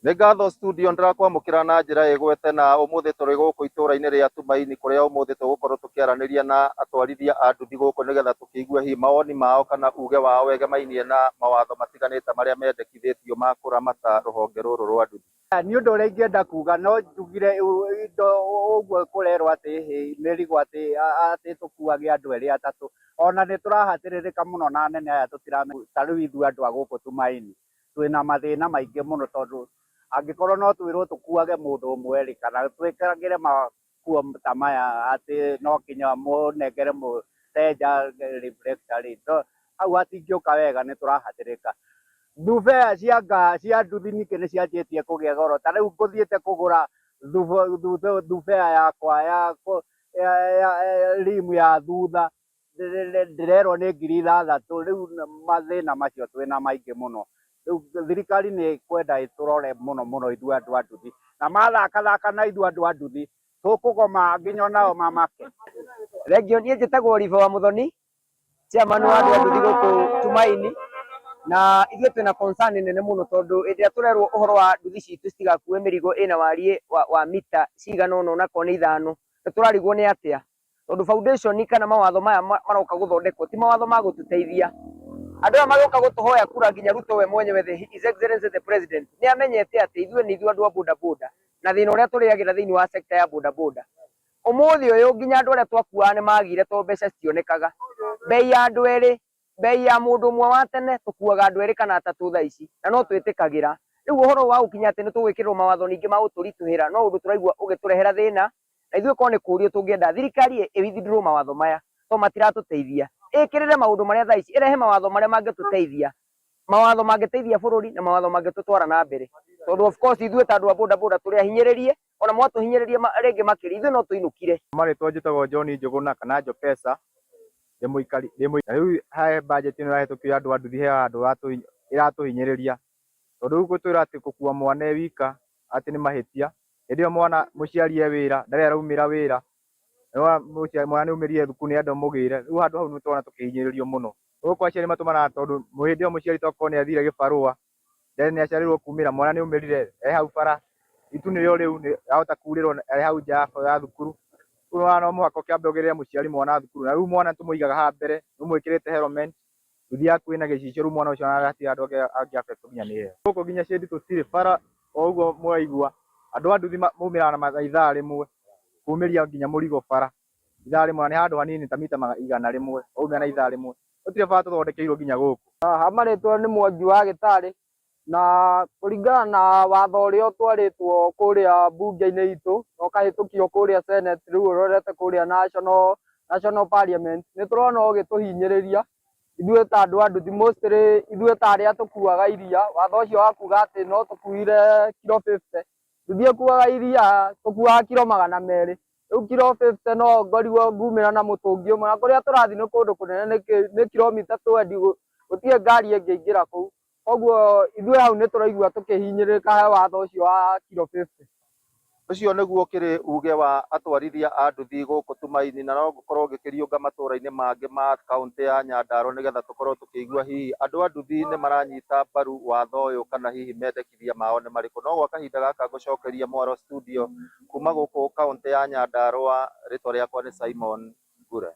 Nĩ ngatho studio ndĩrakwamũkĩra na njĩra ĩgwete na ũmũthĩ tũrĩ gũkũ itũra-inĩ rĩa Tumaini kũrĩa ũmũthĩ tũgũkorwo tũkĩaranĩria na atwarithia a nduthi gũkũ nĩgetha tũkĩigue hihi mawoni mao kana uge wao wegemainie na mawatho matiganĩte marĩa mendekithĩtio ma kũramata rũhonge rũrũ rwa nduthi. Niĩ ũndũ ũrĩa ingĩenda kuga no njugire indo ũguo kũrerwo atĩ hĩ mĩrigo atĩ atĩ tũkuage andũ erĩ atatũ ona nĩ tũrahatĩrĩrĩka mũno na anene aya tũtiramenya ta rĩu ithuĩ andũ a gũkũ Tumaini twĩna mathĩna maingĩ mũno tondũ angĩkorwo no twĩrwo tũkuage mũndũ ũmwe rĩ kana twĩkagĩre makuo ta maya atĩ no nginya mũnengere mũteja reflector rĩ hau hatingĩũka wega nĩ tũrahatĩrĩka. Thubea cia nga cia nduthi ningĩ nĩ cianjĩtie kũgĩa goro ta rĩu ngũthiĩte kũgũra thubea yakwa ya rimu ya thutha ndĩrerwo nĩ 6000 rĩu mathĩna macio twĩna maingĩ mũno. Rĩu thirikari nĩ ĩkwenda ĩtũrore mũno mũno ithuĩ andũ a nduthi na mathakathaka na ithuĩ andũ a nduthi tũkũgoma nginya onao mamake. Thengio, niĩ njĩtagwo Oliver wa Muthoni, chairman wa andũ a nduthi gũkũ Tumaini, na ithuĩ twĩna concern nene mũno tondũ hĩndĩ ĩrĩa tũrerwo ũhoro wa nduthi citũ citigakue mĩrigo ĩna wariĩ wa mita cigana ũna onakorwo nĩ ithano, nĩ tũrarigwo nĩ atĩa tondũ foundation kana mawatho maya maroka gũthondekwo ti mawatho ma gũtũteithia. Andũ aya magĩũka gũtũhoya kura nginya Ruto we mwenyewe the His Excellency the President nĩ amenyete atĩ ithuĩ nĩ ithuĩ andũ a boda boda na thĩna ũrĩa tũrĩagĩra thĩinĩ wa sector ya boda boda. Ũmũthĩ ũyũ nginya andũ arĩa twakuaga nĩ magire tondũ mbeca citionekaga. Bei ya andũ erĩ, bei ya mũndũ ũmwe wa tene tũkuaga andũ erĩ kana atatũ thaa ici na no twĩtĩkagĩra. Rĩu ũhoro wa gũkinya atĩ nĩ tũgwĩkĩrĩrwo mawatho ningĩ ma gũtũritũhĩra no ũndũ tũraigua ũgĩtũrehera thĩna na ithuĩ korwo nĩ kũrio tũngĩenda thirikari ĩ withdraw mawatho maya tondũ matiratũteithia. Ĩkĩrĩre maũndũ marĩa thaa ici, ĩrehe mawatho marĩa mangĩtũteithia, mawatho mangĩteithia bũrũri na mawatho mangĩtũtwara na mbere. Tondũ of course ithuĩ ta andũ a boda boda tũrĩ ahinyĩrĩrie ona mwatũhinyĩrĩria rĩngĩ makĩria ithuĩ no tũinũkire. Marĩtwa njĩtagwo John Njũgũna kana Njopesa, ndĩ mũikari ndĩ mũikari rĩu he budget ĩno ĩrahĩtũkio ya andũ a nduthi he handũ ĩratũhinyĩrĩria tondũ rĩu gũtwĩra atĩ gũkua mwana e wika atĩ nĩ mahĩtia, hĩndĩ ĩyo mwana mũciari e wĩra ndarĩ araumĩra wĩra, mwana nĩ aumĩrire thukuru nĩ arenda ũmũgĩre, rĩu handũ hau nĩ tũrona tũkĩhinyĩrĩrio mũno. Gũkũ aciari matũmanaga tondũ hĩndĩ ĩyo mũciari tokorwo nĩ athire gĩbarũa, nĩ acereirwo kumĩra, mwana nĩ aumĩrire e hau bara, itu nĩrĩo rĩu ahota kurĩrwo e hau nja ya thukuru, rĩu no mũhaka ũkĩambe ũgĩrĩre mũciari mwana thukuru, na rĩu mwana tũmũigaga haha mbere, ũmwĩkĩrĩte helmet, nduthi yaku ĩna gĩcicio rĩu mwana ũcio hatirĩ handũ angĩ affect nginya nĩ heho. Gũkũ nginya shade tũtirĩ bara o ũguo mũraigua, andũ a nduthi maumĩraga na ithaa rĩmwe kumĩria nginya mũrigo bara, ithaa rĩmwe na nĩ handũ hanini ta mita 100 waumĩra na ithaa rĩmwe, gũtirĩ bara tũthondekeirwo nginya gũkũ. Haha marĩtwa nĩ Mwangi wa Gĩtarĩ na kũringana na watho ũrĩa ũtwarĩtwo kũrĩa mbunge-inĩ itũ na ũkahĩtũkio kũrĩa Senate rĩu ũrorete kũrĩa National Parliament nĩ tũrona ũgĩtũhinyĩrĩria ithuĩ ta andũ a nduthi mostly ithuĩ ta arĩa tũkuaga iria, watho ũcio wa kuga atĩ no tũkuire kiro 50, nduthi ĩkuaga iria tũkuaga kiro 200, rĩu kiro 50 no ngorirwo ngumĩra na mũtũngi ũmwe na kũrĩa tũrathiĩ nĩ kũndũ kũnene nĩ kilomita 20 gũtirĩ ngari ĩngĩingĩra kũu, koguo ithuĩ hau nĩ tũraigua tũkĩhinyĩrĩrĩka he watho ũcio wa kiro 50. Ũcio nĩguo ũkĩrĩ uge wa atwarithia a nduthi gũkũ Tumaini na no ngũkorwo ngĩkĩriũnga matũra-inĩ mangĩ ma kaũntĩ ya Nyandarua nĩgetha tũkorwo tũkĩigua hihi andũ a nduthi nĩ maranyita mbaru watho ũyũ kana hihi mendekithia mao nĩ marĩkũ. No gwa kahinda gaka ngũcokeria mwaro studio kuma gũkũ kaũntĩ ya Nyandarua, rĩtwa rĩakwa nĩ Simon Ngure.